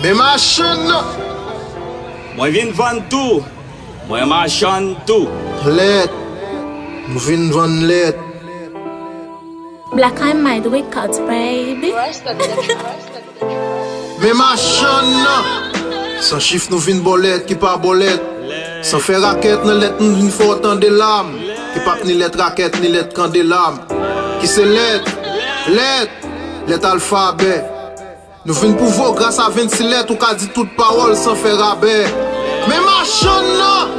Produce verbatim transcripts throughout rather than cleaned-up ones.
Men machann nan. Mwen vin vann tou. Mwen machann tou. Lèt. Nou vin vann lèt. Black and Mild Records, baby. Men machann nan. San chif nou vin bòlèt ki pa bòlèt. San fè rakèt nan lèt nou vin fè w tande lam. Ki p ap ni lèt rakèt ni lèt kandelam. Ki se lèt. Lèt. Lèt alfabè. Nou vin pwouve w gras a vennsis lèt ou ka di tout pawòl san fè rabè. Men machann nan.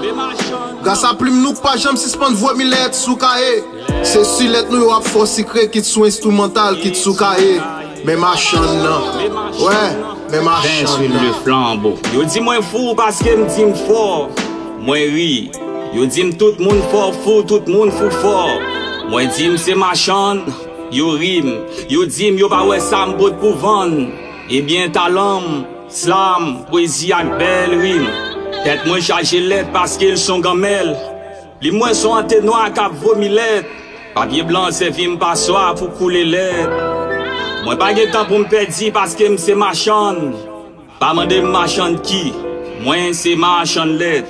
Gras a plim nou k pa janm sispann vomi lèt sou kaye. Se si lèt nou yo ap fè w sikre kit sou enstrimantal kit sou kaye. Men machann nan. Wè, men machann nan. Flanbo. Yo di mwen fou paske m di m fò. Mwen ri. Yo di m tout moun fò fou, tout moun fou fò. Mwen di m se machann. Yo ri m. Yo di m yo pa wè sa m pot pou vann. Ebyen talan m, slam, pwezi ak bèl rim. Tèt mwen chaje lèt paske l s on ganmèl. Plim mwen s on antenwa k ap vomi lèt. Papye blan sèvi m paswa pou koule lèt. Mwen pa gen tan pou m pèdi paske m se machann. Pa mande m machann ki, mwen se machann lèt.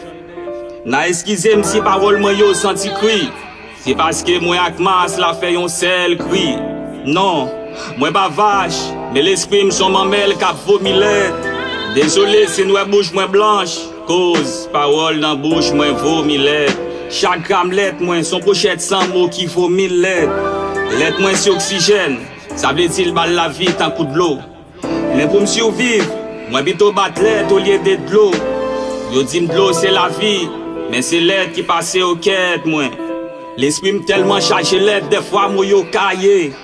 N a eskize m si pawòl mwen yo santi kri. Se paske mwen ak mas la fè yon sèl kri. Non, mwen pa vach, men lespri m s on manmèl k ap vomi lèt. Dezole si n wè bouch mwen blanch, koz pawòl nan bouch mwen vomi lèt. Chak gram lèt mwen s on pochèt san mo ki vomi lèt. Lèt mwen se oksijèn, sa vle di l ba l lavi tankou dlo. Men pou m siviv, mwen pito bat lèt olye de dlo. Yo di m dlo se lavi, men se lèt ki pase o kèt mwen. Lespri m tèlman chaje lèt, dèfwa mo yo kaye.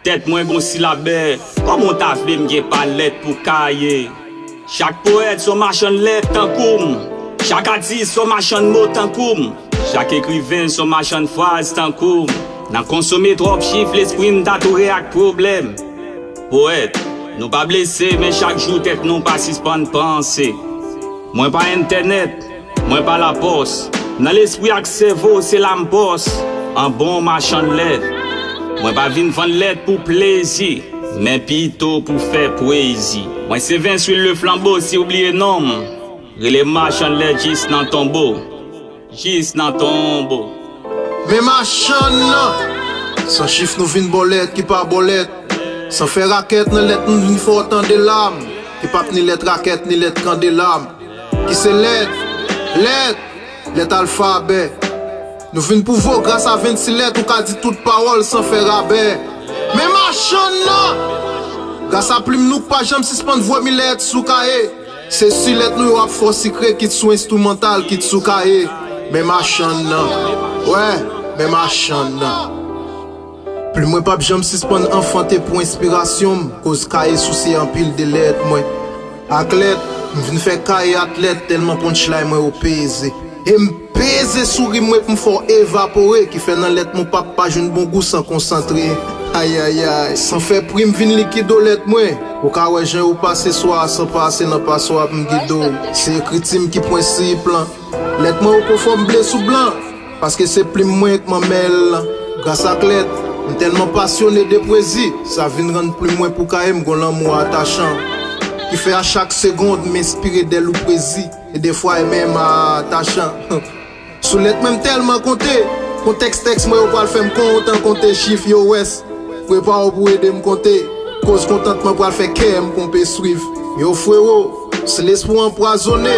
Tèt mwen gon silabè, kòman w ta vle m gen pa lèt pou kaye? Chak powèt s on machann lèt tankou m. Chak atis s on machann mo tankou m. Chak ekriven s on machann fraz tankou m. Nan konsome twòp chif, lespri m ta toure ak pwoblèm. Powèt, nou pa blese, men chak jou tèt nou pa sispann panse. Mwen pa entènèt, mwen pa lapòs. Nan lespri ak sèvo, se la m pòs. An bon machann lèt. Mwen pa vin vann lèt pou plezi, men pito pou fè pwezi. Mwen se Vens Wil Leflanbo, si w bliye non m. Rele m machann lèt jis nan tonbo. Jis nan tonbo. Men machann nan. San chif nou vin bòlèt ki pa bòlèt. San fè rakèt nan lèt nou vin fè w tande lam. Ki p ap ni lèt rakèt ni lèt kandelam. Ki se lèt. Lèt. Lèt alfabè. Nou vin pwouve w gras a vennsis lèt ou ka di tout pawòl san fè rabè. Men machann nan. Gras a plim nou k pa janm sispann vomi lèt sou kaye. Se si lèt nou yo ap fè w sikre kit sou enstrimantal kit sou kaye. Men machann nan. Wè, men machann nan. Plim mwen p ap janm sispann anfante pou enspirasyon m, koz kaye souse anpil de lèt mwen. Ak lèt, m vin fè kaye atlèt tèlman punchline mwen yo peze. E m peze sou rim mwen pou m fè w evapore, ki fè nan lèt mwen w p ap pa jwenn bon gou san konsantre. Ayayay, san fè pri m vin likido lèt mwen. Ou ka wè jan yo pase swa a san pase nan paswa pou m gide w. Se ekriti m ki prensip lan. Lèt mwen yo konfòm ble sou blan. Paske se plim mwen k manmèl lan. Gras ak lèt, m tèlman pasyone de pwezi, sa vin rann plim mwen pou kaye m gon lanmou atachan. Ki fè a chak segond m enspire de lou pwezi, e defwa e menm atachan. Sou lèt mwen m tèlman konte, kontèks tèks mwen yo pral fè m kontan konte chif yo wès. Prepare w pou ede m konte, koz kontantman pral fè kè m ponpe swiv. Yo frewo, si lespri w anpwazone,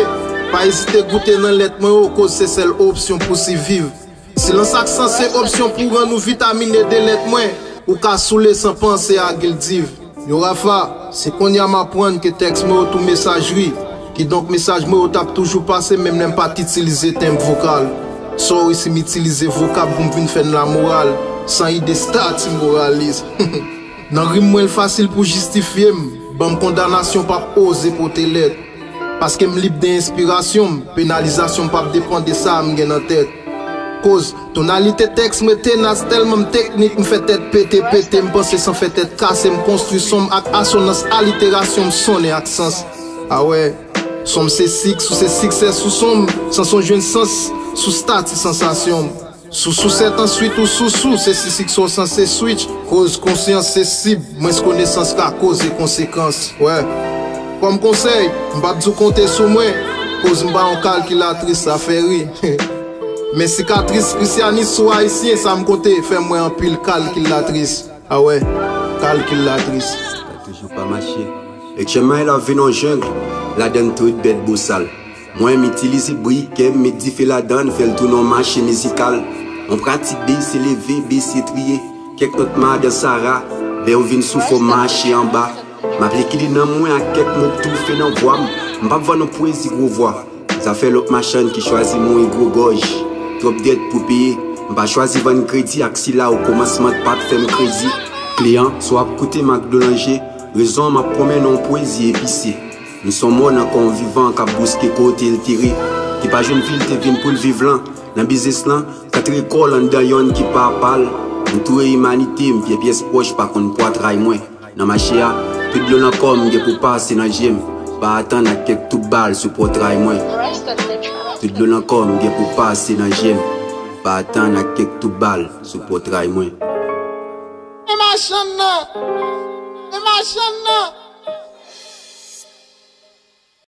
pa ezite goute nan lèt mwen yo, koz se sèl opsyon pou siviv. Silans ak san se opsyon pou rann ou vitamine de lèt mwen, ou ka soule san panse a gildiv. Yo Rafa, se kounye a m aprann ke tèks mwen yo tou mesajri, kidonk mesaj mwen yo t ap toujou pase menm lè m pa t itilize tenb vokal. Sa w resi m itilize vokab pou m vin fè n lamoral, san ide stati moralis. Nan rim mwen l fasil pou jistifye m, ban m kondanasyon p ap oze pote lèt. Paske m lib de enspirasyon m, penalizasyon m p ap depann de sa a m gen nan tèt. Koz, tonalite tèks mwen tenas tèlman m teknik m fè tèt pete pete m panse san fè tèt kase m konstwi son m ak asonans aliterasyon m sonnen ak sans. Awè, son m se sik sou se siksè sou son m, sans on jwenn sans sou stati sansasyon m. Sou sou sèt answit ou sou sou se sisik sa w sanse switch. Koz konsyans se sib, mwens konesans ka koze konsekans. Wè. Kòm konsèy, m p ap di w konte sou mwen, koz m pa yon kalkilatris, sa fè ri. Men sikatris krisyanis sou ayisyen, sa m konte, fè m wè anpil kalkilatris. Awè, kalkilatris. Sa toujou pa mache. Etchenmay la vin yon jeng, ladann tout bèt bosal. Mwen m itilize bri kè m, met dife ladann, fè l tounen yon mache mizikal. Yon pratik bese leve, bese triye. Kèk not madan Sara, lè yo vin sou fò mache anba. M ap lekile nanm mwen ak kèk mo k toufe nan vwa m. M p ap vann yon pwezi gwo vwa. Zafè lòt machann ki chwazi mouye gwo gòj. Twòp dèt pou peye. M pa chwazi vann kredi ak sila okòmansman t pa t fè m kredi. Kliyan, si w ap koute m ak dlo nan je, rezon an m ap pwonmen nan yon pwezi epise. M s on mò nan kò yon vivan k ap bouske kote l te re, ki pa jwenn vi l te vin pou l viv lan. Nan biznis lan, k antre kò l anndan yonn ki pa pa l. M touye imanite, m fè pyès pòch pa konn pwa tray mwen. Nan mache a, tout dlo nan kò m gen pou pase nan je m. Pa atann ak kèk tou bal sou pòtray mwen. Tout dlo nan kò m gen pou pase nan je m. Pa atann ak kèk tou bal sou pòtray mwen. Men machann nan! Men machann nan!